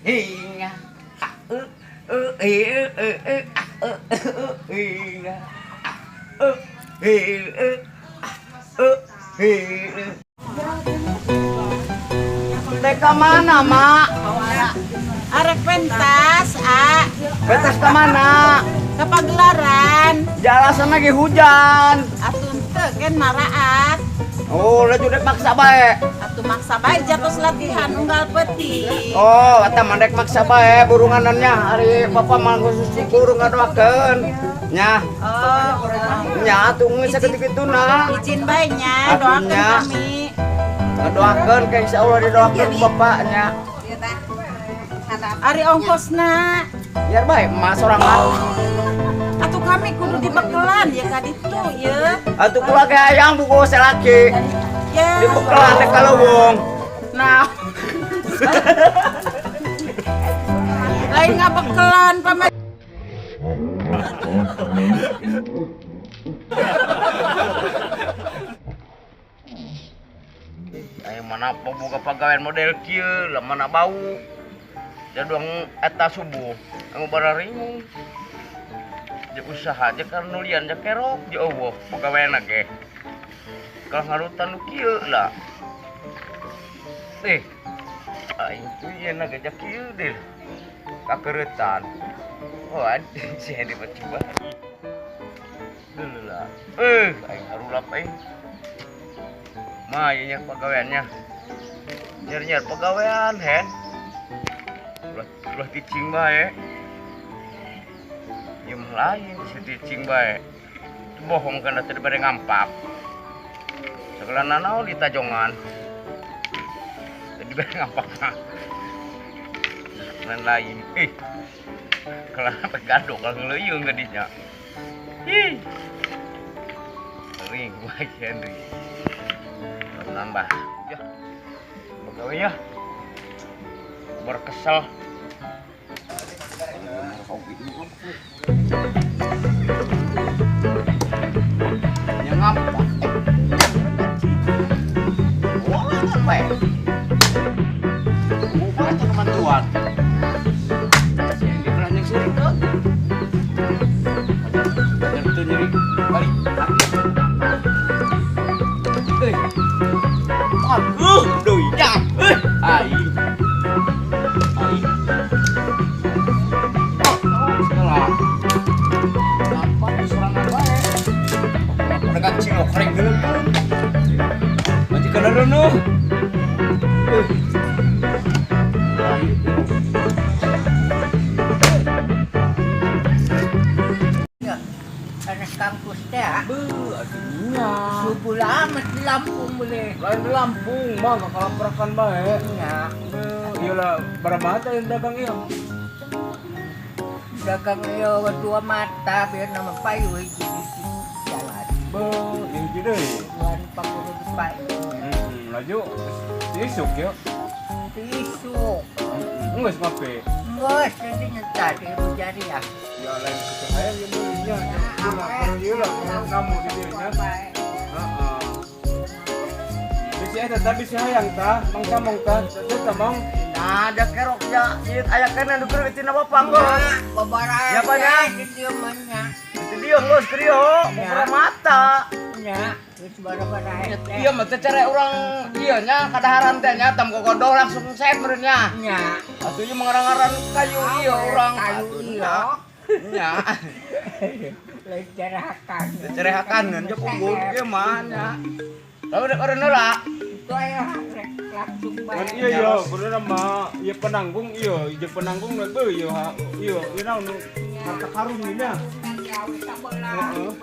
Hingga a e e e e a e e hingga a e e e a e e. Teka mana, Mak? Arek pentas, a. Pentas ke mana? Kepagelaran. Jalasan lagi hujan. Atuh teu kan maraat. Oh, laju dek maksa bae. Atuh maksa bae jatuh latihan unggal peuting. Oh, eta mah dek maksa bae burunganannya. Ari papa mah khusus burung ngadoakeun. Nya. Oh, nya atuh geus sakitu-kituna. Izin bae nya, doakeun kami. Ngadoakeun ke insyaallah didoakeun ku bapaknya. Ari ongkosna. Biar bae emak sorangan. Atuh kami kudu dibekelan ya ka ditu ye. Atuh kula ge hayang buku salaki. Ya. Dibekelan teh kaleuweung. Nah. Lain ngabekelan pama. Ayo mana boga pagawean model kieu, lah mana bau. Jaduang eta subuh, anu bararingung. Jeung usaha jeung kanulian jeung kerok jeung eueuh pagaweanna ge. Kalau ngarutan nu kieu lah. Aing tuh ieu na ge kieu deh. Kakereutan. Oh, si Hendy mah coba. Dulu lah. Aing harulap aing. Mah ieu nya pagaweannya. Nyer-nyer pagawean, Hen. Ulah ticing bae. Ieu mah lain si ticing bae. Bohong kana teh bade ngampak. Segala nanaon di tajongan. Tadi bade ngampak mah. Lain lain. Kalau sampai gaduh kalau ngeleuyeung gadinya. Ih. Ring bae Henry. Nambah. Ya. Pegawai ya. Berkesel. Yang apa? Wah, apa ya? Mau baca kemantuan. Yang di kelas yang sering kan? Ada nyeri balik. Aduh, duitnya. Aing. Aing. Segala. Apa serangan bae? Mereka cilok kering geuleuh. Majikan reuneuh. Anak kampus teh. Beuh, atuh Subuh amat di Lampung boleh. Lain di Lampung mah kakalaprakan bae. Nya. Ieu lah barang yang dagang ieu. Dagang ieu dua mata biar nama payu hiji di jalan. Beuh, hiji deui. Tuan pakudu di payu. Laju isuk ya. Isuk. Geus ngape? Geus jadi tadi jari ya. Ya lain kecahayaan ya beunya. Ieu lah kamu di dieu nya. Heeh. Bisi eta tah bisi hayang tah, mang samong tah, teh mang. Nah, ada kerok ya, ieu aya keneh nu keur tina bapak geus. Babarae. Ya nya? Di dieu mah nya. Di dieu geus keur ieu, bobara mata. Nya, geus babarae. Ieu mah teh care urang ieu nya kadaharan teh nya tam gogodoh langsung sep meureun nya. Nya. Atuh ieu mengarang-aran kayu ieu urang kayu ieu. Nya. Lain cerehakan. Cerehakan nya punggung ieu mah nya. Lalu dek urang heula. Itu aya langsung bae. Kan iya ya, bener mah ieu penanggung ieu, ieu penanggung na beuh ieu ieu ieu naon nu harta karun ieu nya. Heeh.